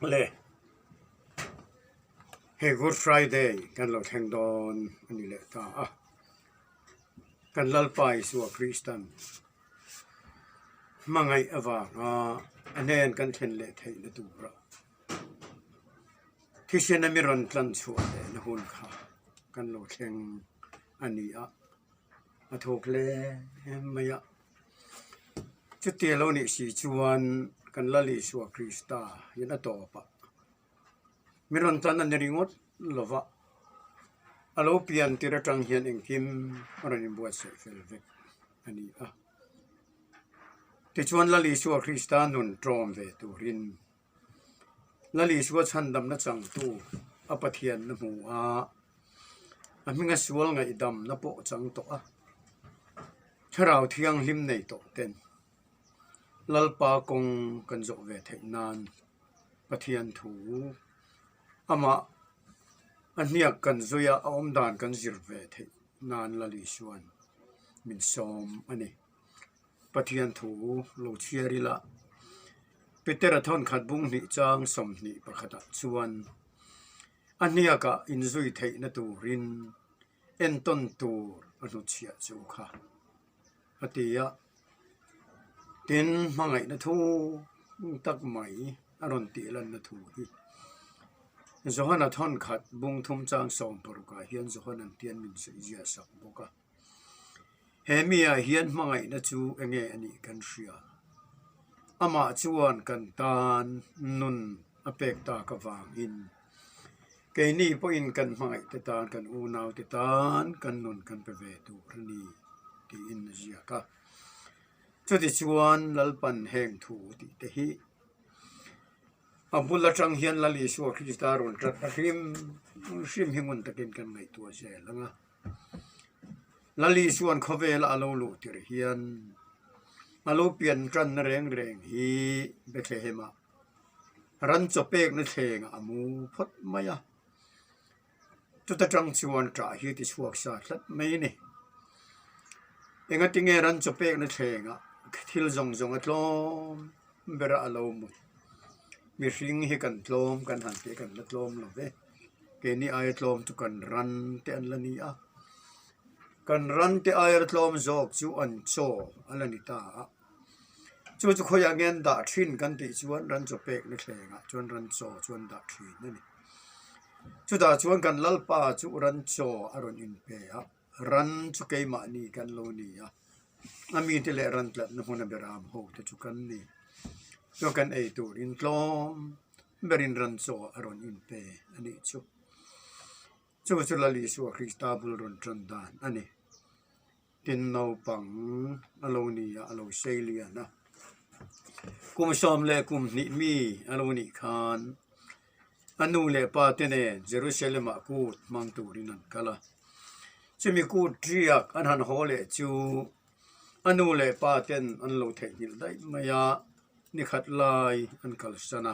Le hei Good Friday kan lo thleng dawn a ni leh ta a, kan Lalpa Isua Kristan hmangaih avanga a hnen kan thlen leh theihna tura thisena mi rawn tlan chhuah lehna hun kha kan lo thleng a ni a, a thawk hle mai a. Chuti lo nih si chuan kan Lal Isua Krista hian a tawp a, mi rawn tan a ni ringawt lo va, a lo pian tir atang hian engkim a rawn inbuatsaih fel vek a ni a. Tichuan Lal Isua Krista nun tlawm ve turin Lal Isua chhandamna changtu a Pathianna hmu a, a hminga sual ngaihdamna pawh chang tawh a, Thlarau Thianghlim nei tawh ten Lalpa kawng kan zawh ve theih nan Pathian thu amah a hniak kan zui a, a awmdan kan zir ve theih nan Lal Isua'n min sawm a ni. Pathian thu lo chhiar ila, Petera thawnkhat bung hnih chang 21 ah chuan a hniakah inzui theihna turin entawn tur a hnutchhiah chu kha a ti a. Tin, hmangaihna thu tak mai a rawn tih lanna thu hi Johana thawnkhat bung thum chang 16 ah hian Johana'n tian min sawi ziah sak bawk a. He miah hian hmangaihna chu enge a nih kan hria. Amah chuan kan tan nun a pek tak avangin keini pawhin kan hmangaihte tan, kan unaute tan kan nun kan pe ve tur a ni tiin a ziak a. Chutichuan Lalpan heng thu tih te hi A bul atang hian Lal Isua Krista rawn tat a hrim hrim hi ngun takin kan ngaihtuah zel ang a. Lal Isua'n khawvela a lo luh tir hian a lo pian tanna reng reng hi Bethlehem-ah ran chaw pekna thlengah a mu phawt mai a. Chuta tang chuan ṭah hi ti chhuak sa tlat mai a ni. Engatinge ran chaw pekna thlengah thil zawng zawng a tlawm ber a a lo mut. Mihring hi kan tlawm kan han tih kan la tlawm lo ve. Keini aia tlawm chu kan ran te an la ni a. Kan ran te aia tlawm zawk chu an chaw a la ni ta a. Chu chu khawiah nge an dah thin kan tih chuan ran chaw pekna thlengah chuan ran chaw chu an dah thin a ni. Chutah chuan kan Lalpa chu ran chaw a rawn inpe a, ran chu keimahni kan lo ni a, a mite leh ran tlatna hmuna beram ho te chu kan ni. Chuan kan ei turin tlawm berin ran chaw a rawn inpe a nih chu. Chu chu Lal Isua Krista bul rawn tan dan a ni. Tin naupang a lo ni a, a lo sei lian a. Kum sawm leh kum hnih mi a lo nih khan a nu leh pa te nen Jerusalem ah kut hmang turin an kal a. Chumi kut riak an han haw leh chu a nu leh pa ten an lo theihnghilh daih mai a, nikhat lai an kalsan a.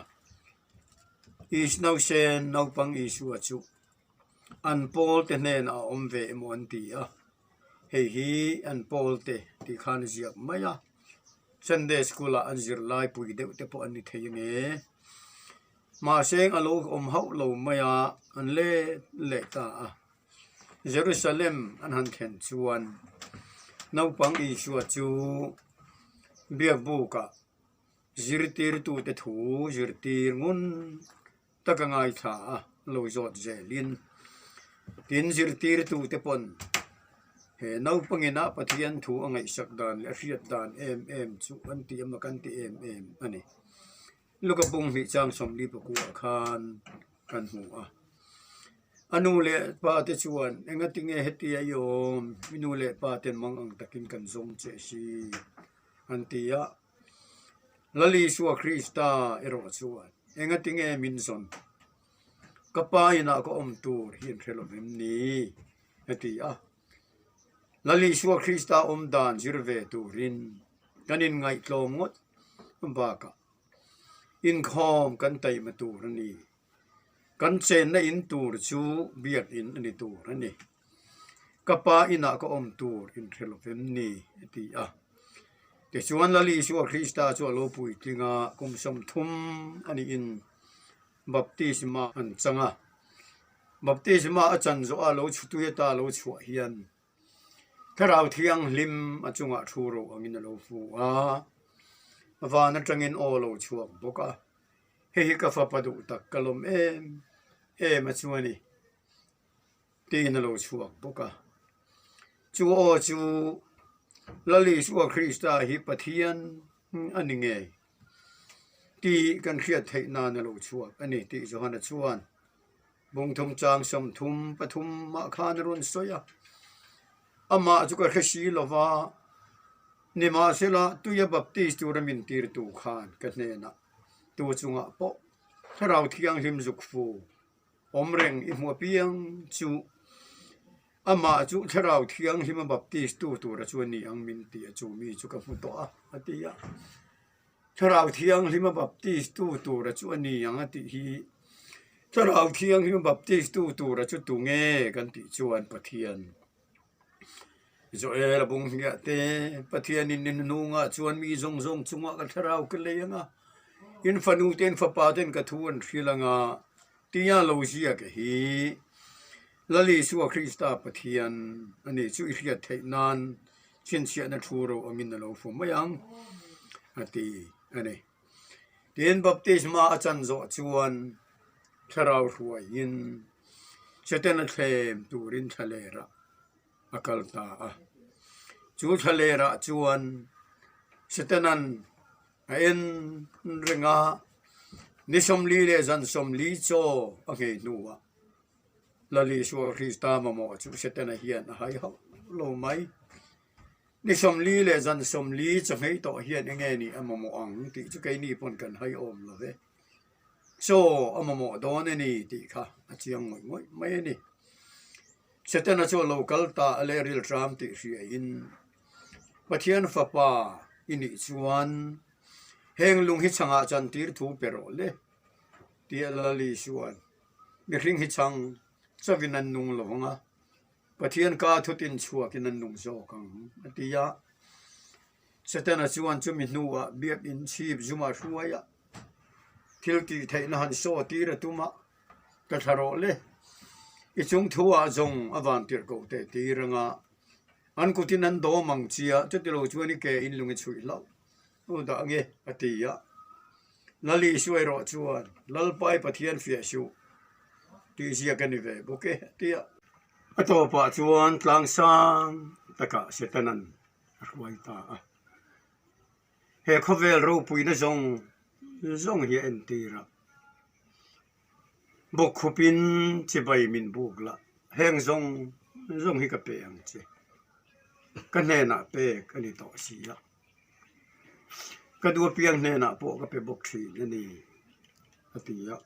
Isnausen naupang Isua chu An pawl te hnenah a awm ve emaw an ti a, hei hi an pawl te tih khan a ziak mai a, Sunday school ah an zirlai pui deuh te pawh an ni thei ange. Mahse a lo awm hauh lo mai a, an let leh ta a. Jerusalem an han thlen chuan naupang Isua chu biakbukah zirtirtute thu zirtir ngun Tak a ngaithla a, lo zawt zelin. Tin, zirtirtute pawn he naupangin a Pathian thu a ngaihsak dan leh a hriat dan em em chu an ti emaw kan ti em em a ni. Luka bung hnih chang 40 pakuah khan kan hmu a. A nu leh pa te chuan engatinge hetia i awm, i nu leh pa ten mang ang takin kan zawng che si an ti a. Lal Isua Krista erawh chuan engatinge min zawn? Ka pa inah ka awm tur hi an hre lo em ni? a ti a. Lal Isua Krista awm dan zir ve turin kan inngaihtlawm ngawt bakah inkhawm kan taima tur a ni. Kan chenna in tur chu biakinn a ni tur a ni. Ka pa inah ka awm tur in hre lo vem ni? a ti a. Tichuan Lal Isua Krista chu a lo puitling a, kum 30 a niin. Baptisma an chang a. Baptisma a chan zawh a lo chhutui ata lo chhuah hian Thlarau Thianghlim a chungah thu ro angin a lo fu a, van atangin aw lo chhuak bawk a. Hei hi ka fapa duh tak ka lawm em em a chu a ni tiin a lo chhuak bawk a. Chu aw chu Lal Isua Krista hi Pathian a ni ngei tih kan hriat theih nan a lo chhuak a ni tih Johana chuan Bungthum chang 33 ah khan a rawn sawi a. Amah chu ka hre si lo va, nimahsela tuia baptist tura min tirtu khan ka hnenah tu chungah pawh Thlarau Thianghlim zuk fu awm reng i hmu apiang chu amah chu Thlarau Thianghlima baptist tu tura chu a ni ang min ti a, chu mi chu ka hmu tawh a, a ti a. Thlarau Thianghlima baptist tu tura chu a ni ang a tih hi Thlarau Thianghlima baptist tu tura chu tunge kan tih chuan Pathian Joel a bung hmiah te Pathianin ni hnungah chuan mi zawng zawng chungah ka thlarau ka lei ang a, in fanu te in fapa ten ka thu an hrilh ang a tia lo ziak hi Lal Isua Krista Pathian a ni chu i hriat theih nan chhinchhiahna thu ro angin a lo fu mai ang a ti a ni. Tin, baptisma a chan zawh chuan thlarau hruaiin Setana thlem turin thlalerah a kal ta a. Chu thlalerah chuan Setanan a en reng a, ni 40 leh zan 40 chaw a nghei hnuah Lal Isua Krista mamawh chu Setana hian a hai hauh lo mai. Ni 40 leh zan 40 chawhmei tawh hian enge nih a mamawh ang tih chu keini pawn kan hai awm lo ve. Chaw a mamawh dawn a ni tih kha a chiang ngawih ngawih mai a ni. Setana chu a lo kal ta a leh rilṭam tih hriain Pathian fapa i nih chuan heng lung hi chhangah chantir thu pe rawh le tia Lal Isua'n Mihring hi chhang chauhin an nung lo ang a, Pathian ka thutin chhuakin an nung zawk ang, a ti a. Setana chuan chumi hnuah biakinn chhip zuma hruai a, thil tih theihna han saw tir a tum a, Ka thla rawh le, i chung thuah zawng a van tirh koh teh tir ang a, an kutin an dawm ang chia, chutilo chuan i ke in lung i chhuih hlauh. U dah nge? a ti a. Lal Isua erawh chuan, Lalpai Pathian fiah suh tih ziak a ni ve bawk e, a ti a. A tawpah chuan tlang sang takah Setanan a hruai ta a. He khawvel ropuina zawng zawng hi a entir a. Bawkkhupin chibai min buk la, heng zawng zawng hi ka pe ang che. Ka hnenah pek a ni tawh si a. Ka du apiang hnenah pawh ka pe bawk thin a ni, a ti a.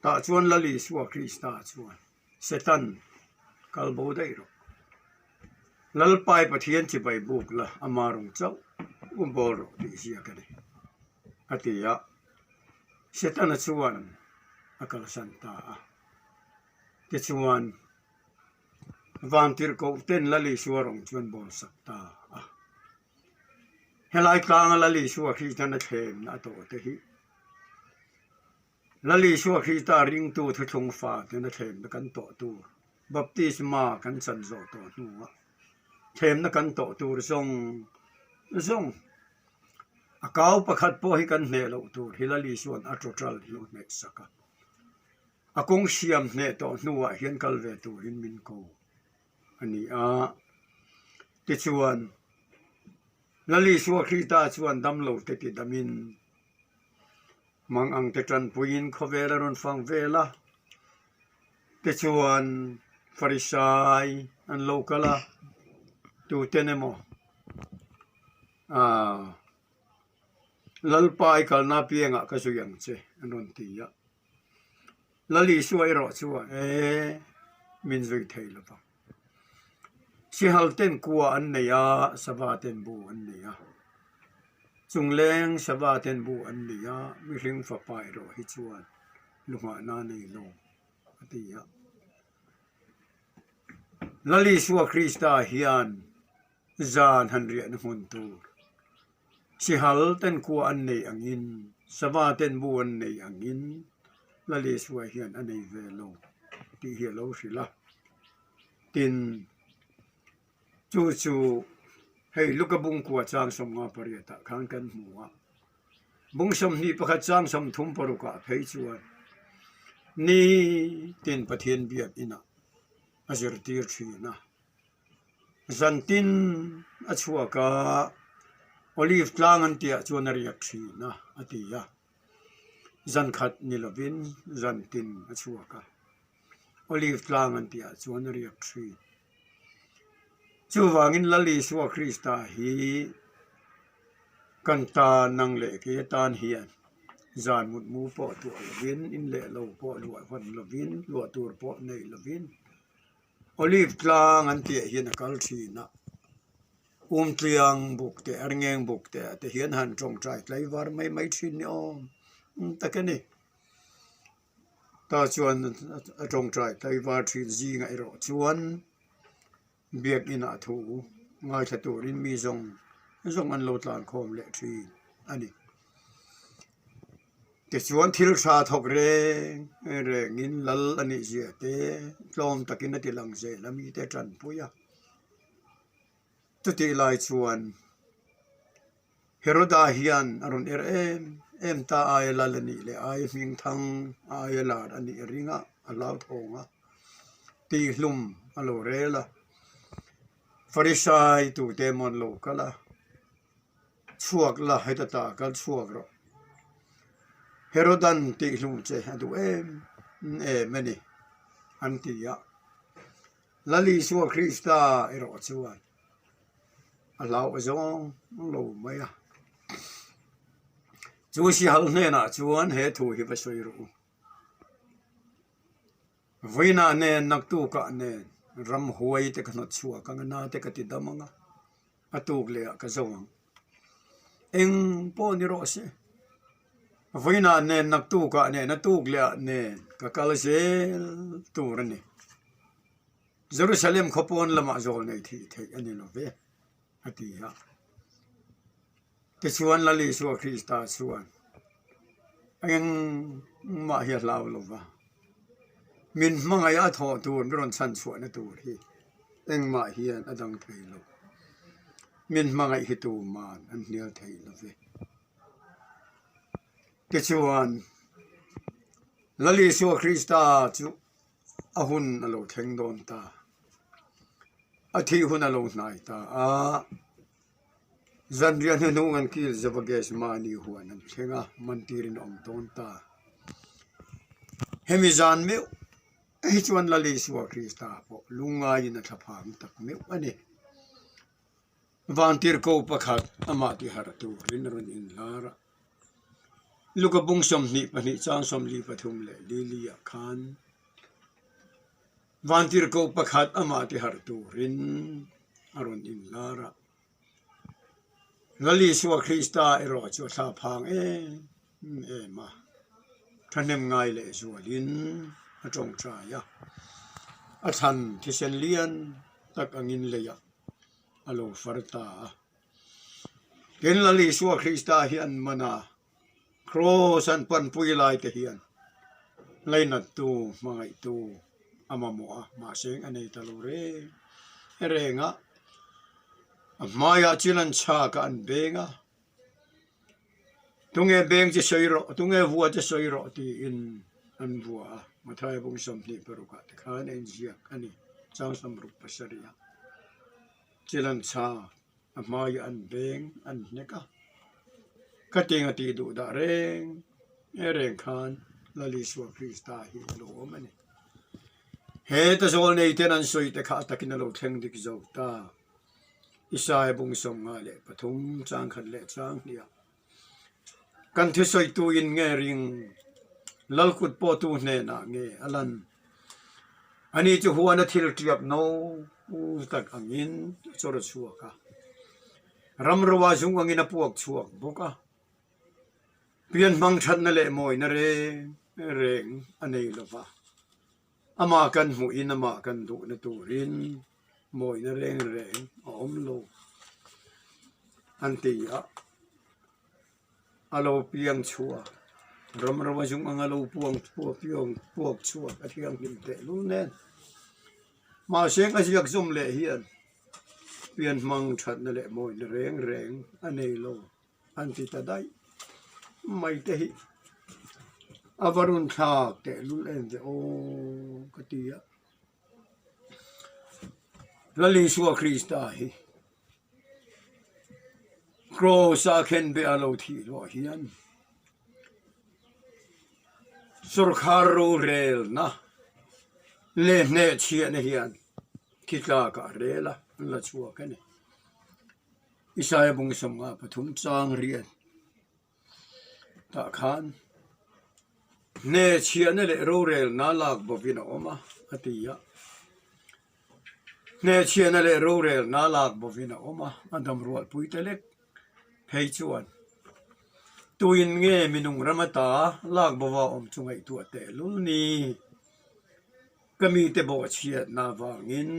Tah chuan Lal Isua Krista chuan, Setan, kal bo daih rawh. Lalpai Pathian chibai buk la, ama rawng chauh u bawl rawh tih ziak a ni, a ti a. Setana chuan a kalsan ta a. Tichuan. Vantirhkoh ten Lal Isua rawng chuan bawl sak ta a. Helai tlanga Lal Isua Krista na thlemna a tawh te hi Lal Isua Krista ringtu thuthlung fa tena thlemna kan tawh tur baptisma kan chan zawh tawh hnuah thlemna kan tawh tur zawng zawng a kau pakhat pawh hi kan hneh loh tur hi Lal Isua'n a total hi a hneh sak a. A kawng siam hneh tawh hnuah hian kal ve turin min ko a ni a. Tichuan, Lal Isua Krista chuan damlo te ti damin, mangang te tanpuiin khawvel a rawn fang vel a. Tichuan, Farisai an lo kal a, tuten emaw aaa Lalpa i kalna apiangah ka zui ang che an rawn ti a. Lal Isua erawh chuan e min zui thei lo vang. Sihal ten kua an nei a, sava ten bu an nei a. Chungleng sava ten bu an nei a, mihring fapa erawh hi chuan lunghahna a nei lo a ti a. Lal Isua Krista hian zan han riahna hmun tur Sihal ten kua an nei angin, sava ten bu an nei angin. Lal Isua hian a nei ve lo tih hi a lo hrilh a. Tin, chu chu hei Luka bungkua chang 58 ah khan kan hmu a. Bung 21 chang 36 ah phei chuan nitin Pathian biak inah a zirtir thin a. Zantin a chhuak a, Olive tlang an tihah chuan a riak thin a, a ti a. Zan khat ni lovin zantin a chhuak a, Olive tlang an tihah chuan a riak thin. Chuvangin Lal Isua Krista hi kan tan ang leh kei atan hian zan mutmu pawh tuah lovin, in leh lo pawh luah hawn lovin, luah tur pawh nei lovin Olive tlang an tihah hian a kal thin a. Umtliang buk te Arngeng buk te ah te hian han tawngtai tlaivar mai mai thin ni awm tak a ni. Tah chuan a tawngtai tlaivar thin zingah erawh chuan biakin ah thu ngaithla turin mi zawng zawng an lo tlan khawm leh thin a ni. Tichuan thil tha thawk reng rengin lal a nih zia te tlawm takin a ti lang zel a mite tanpui a. Chutih lai chuan Heroda hian a rawn er em em ta aia lal a nih leh aia hming thang aia lar a nih ring a, a hlauthawng a, tihhlum a lo rel a. Farisai tute emaw an lo kal a, chhuak la heta ta kal chhuak rawh. Herodan tihhlum che a duh em em a ni an ti a. Lal Isua Krista erawh chuan a hlauh zawng lo mai a. Chu sihal hnenah chuan he thu hi va sawi rawh u. Vawiinah nen naktukah nen ramhuai te ka hnawt chhuak ang a, na te ka ti dam ang a, a tuk leh ah ka zo ang. Eng pawh ni rawh se. Vawiinah nen naktukah nen a tuk leh ah nen ka kal zel tur a ni. Jerusalem khawpawn lamah zawl nei thih theih a ni lo ve, a ti a. Tichuan Lal Isua Krista chuan engmah hi a hlau lo va, min hmangaih a thawh tur min rawn chhan chhuahna tur hi engmah hian a dang thei lo. Min hmangaih hi tuman an hnial thei lo ve. Tichuan Lal Isua Krista chu a hun a lo thleng dawn ta. A thih hun a lo hnai ta a. Zanriah hnuhnung an kil zova gas mahni huan an thleng a, mantirin a awm dawn ta. Hemi zan meuh hi chuan Lal Isua Krista pawh lungngaiin a thlaphang tak meuh a ni. Vantirhko pakhat amah tiharh turin a rawn inlar a. Luka bung 22 chang 43 leh Lili ah khan Vantirhkoh pakhat amah tiharh turin a rawn inlar a. Lal Isua Krista erawh chu a thla phang em em a, thahnem ngai leh zualin a tawngtai a. A thlan thisen lian tak angin leiah a lo far ta a. Tin, Lal Isua Krista hi an man a, Kraws an panpui lai te hian lainattu, hmangaihtu a mamawh a, mahse a nei ta lo reng reng a. A hmaiah chil an chhak a, an beng a, Tunge beng che sawi rawh, tunge vua che sawi rawh tiin an vua a, Mathaia bung 26 ah te khan a inziak a ni, chang 67 ah. Chil an chhak. A hmaiah an veng an hnek a, khatiang a tih duh dah reng reng khan Lal Isua Krista hi a lo awm a ni. Heta zawl nei ten an sawi te kha a takin a lo thleng dik zo ta. Isaia bung 53 chang khat leh chang hniah. Kan thusawitu in nge ring Lal kut pawhtu hnenah nge a lan? Ani chu huana thil tiap no tak angin a chawr chhuak a, ramroa zung angin a puak chhuak bawk a. Pian hmang thatna leh mawina reng reng a nei lo va, amah kan hmuhin amah kan duhna turin mawina reng reng a awm lo an ti a, a lo piang chhuak. Ram ro a zung anga lo puang puak piang puak chhuak a thianghlim tehlul nen. Mahse a ziak zawm leh hian pian hmang thatna leh mawina reng reng a nei lo an ti ta daih mai te hi a va run thlak tehlul em ve aw ka ti a. Lal Isua Krista hi Kraws a khenbeh a lo thih hnuah hian sawrkhar rorelna leh hnehchhiahna hian thi tlakah a rel a, an la chhuak a ni. Isaia bung 53 chang riat tah khan hnehchhiahna leh rorelna lak bawkin a awm a, a ti a. Hnehchhiahna leh rorelna lak bawkin a awm a, a dam rualpui te lek phei chuan tuin nge minung ram ata lak bova awm chu ngaihtuah tehlul ni? Ka mite bawhchhiatna avangin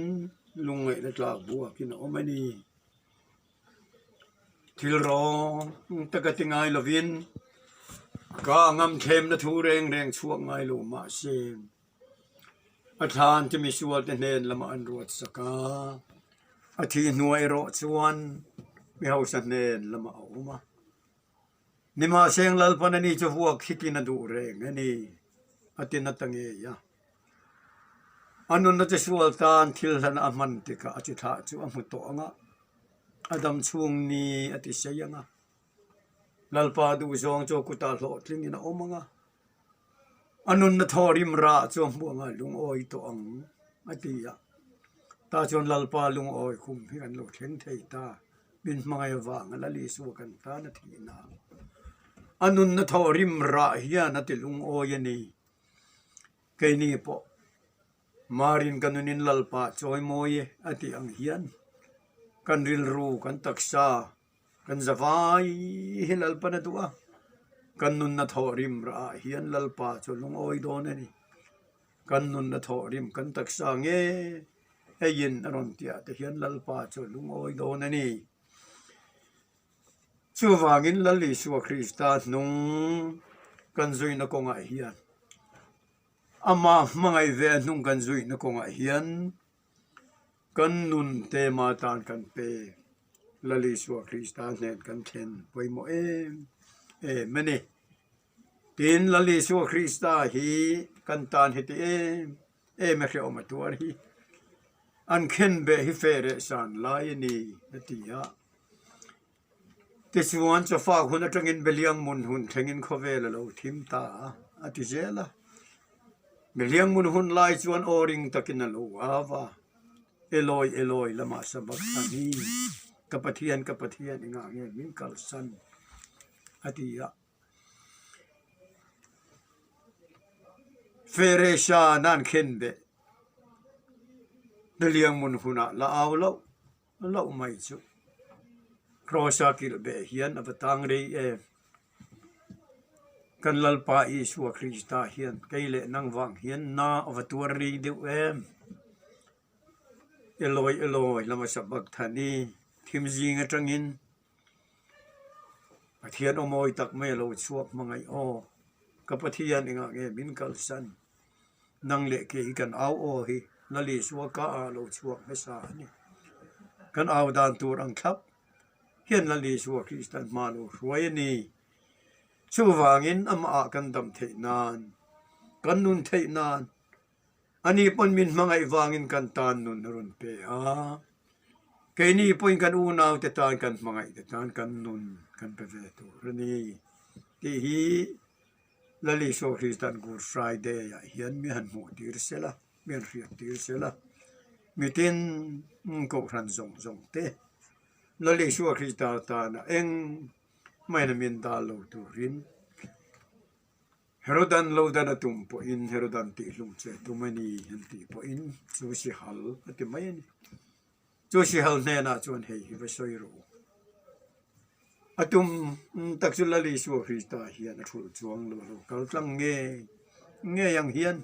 lungngaihna tlak buakin a awm a ni. Thil rawng taka ti ngai lovin ka ngamthlemna thu reng reng chhuak ngai lo mahse A thlan chu misualte hnen lamah an ruat sak a, a thih hnuai erawh chuan mi hausa hnen lamah a awm a. Nimahseng Lalpan ani chu vuak hitin a duh reng a ni, a ti nata ngei a. A nunna chu sual tan thil hlan a hman tikah a chi thlah chu a hmu tawh ang a, a dam chhung ni a ti sei ang a. Lalpa duhzawng chu a kutah hlawhtlingin a awm ang a. A nunna thaw rim rah chu a hmuh anga lungawi tawh ang a ti a. Tah chuan Lalpa lungawi kum hi kan lo thleng thei ta, min hmangaih avanga Lal Isua kan tan a thihna. A nunna thaw rim rah hian a ti lungawi a ni. Keini pawh Marin ka nunin Lalpa chawimawi e a tih ang hian kan rilru, kan taksa, Kan zavai hi Lalpan a duh a, kan nunna thawhrim rah ah hian Lalpa chu lungawi dawn a ni. Kan nunna thawhrim kan taksa nge eiin a rawn tih ah te hian Lalpa chu lungawi dawn a ni. Chuvangin Lal Isua Krista hnung kan zuina kawngah hian amah hmangaih ve a hnung kan zuina kawngah hian Kan nun tema tan kan pe. Lal Isua Krista hnen kan thlen pawimawh em em a ni. Tin, Lal Isua Krista hi kan tan heti em em a hrehawm a tuar hi an khenbeh hi feh reh san lai a ni a ti a. Tichuan, chawfak hun atangin Beliangmun hun thlengin khawvel a lo thim ta a, a ti zel a. Beliangmun hun lai chuan aw ring takin a lo au a, Eloi, Eloi, lama sabachthani, ka Pathian, ka Pathian, engah nge min kalsan? a ti a. Feresha nan khenbeh Beliangmun hunah la au loh. Loh mai chu Kraws-a kilh beh hian a va tang rei em. Kan Lalpa Isua Krista hian kei leh nang vang hian na a va tuar rei deuh em. Eloi Eloi lama sabachthani thim zing atangin Pathian aw mawi tak mai a lo chhuak hmangaih aw. Ka Pathian engah nge min kalsan? Nang leh kei kan au aw hi Lal Isua ka a lo chhuak hmasa a ni. Kan au dan tur ang thlap hian Lal Isua Kristan hma lo hruai a ni. Chuvangin amahah kan dam theih nan, kan nun theih nan, ani pawn min hmangaih vangin kan tan nun a rawn pe a. Keini pawhin kan unaute tan kan hmangaihte tan kan nun kan pe ve tur a ni tih hi Lal Isua Kristan Good Friday ah hian mi han hmuh tir sel a, mi han hriat tir sel a, mitin kohhran zawng zawng te Lal Isua Krista tana eng hmaina min dal lo turin Herodan lo dan a tum pawhin Herodan tihhlum che tum a ni an tih pawhin chu sihal a ti mai a ni. Chu sihal hnenah chuan hei hi va sawi rawh u. A tum tak chu Lal Isua Krista hian a thulh chuang lo lo kal tlang ngei ngei ang hian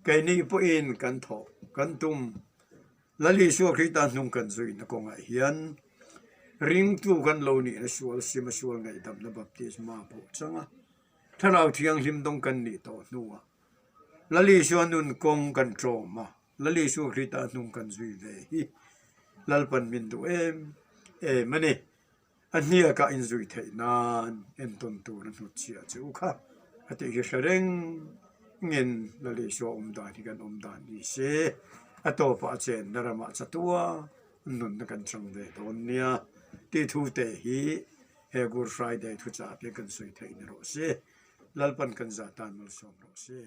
keini pawhin kan thawh kan tum. Lal Isua Krista hnung kan zuihna kawngah hian ringtu kan lo nihna sual sima sual ngaihdamna baptisma pawh chang a. Thlarau Thianghlim dawng kan nih tawh hnuah Lal Isua nun kawng kan tlawm a, Lal Isua Krita hnung kan zui ve hi Lalpan min duh em em a ni. A hniakah inzui theih nan entawn tur a hnut chhiah che u kha a tih hi hre reng ngin Lal Isua awm dan hi kan awm dan ni se, a tawpah a chenna ramah chatua nunna kan chang ve dawn nia tih thu te hi he Good Friday thuchah te kan sawi theih ni rawh se. Lalpan kan zah tan malsawm rawh se.